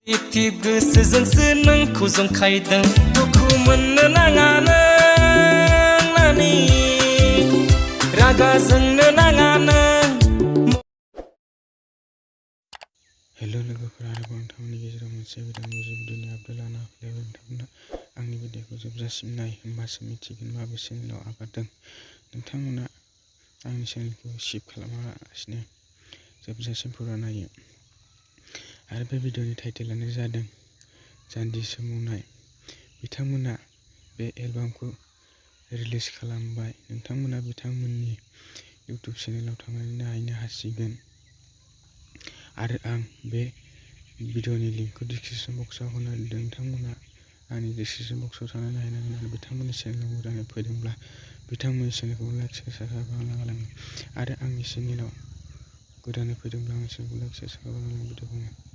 Tiap गोसोजोंसो नोंखौ जंखायदों दुखु मोननो नाङा नों नानि रागा जोंनो नाङा नों। हेलो लोगोफोर, आरोबाव नोंथांमोननि गेजेराव मोनसे गोदान भिडिअनि आपडेट लाना फैलायबाय। नोंथांमोना आंनि भिडिअखौ जोबजासिम नाय, होमबासो मिथिगोन माबे चेनेलाव आगारदों। नोंथांमोना आंनि चेनेलखौ स्किप खालामालासिनो जोबजासिम फुरा नायो। आरो बे भिडिअनि टाइटेलानो जादों जान्जि सोमावनाय। बिथांमोना बे एलबामखौ रिलिज खालामबाय। नोंथांमोना बिथांमोननि इउटिउब चेनेलाव थांनानै नायनो हासिगोन। आरो आं बे भिडिअनि लिंकखौ डिसक्रिप्शन बक्सआव होना दोनदों। नोंथांमोना आंनि डिसक्रिप्शन बक्सआव थांनानै नायनांगोन। आरो बिथांमोननि चेनेलाव गोदानै फैदोंब्ला बिथांमोननि चेनेलखौ लाइक साबस्क्राइब खालामनांगोन। आरो आंनि चेनेलाव गोदानै फैदोंब्ला आंनि चेनेलखौ लाइक साबस्क्राइब खालामनांगोन।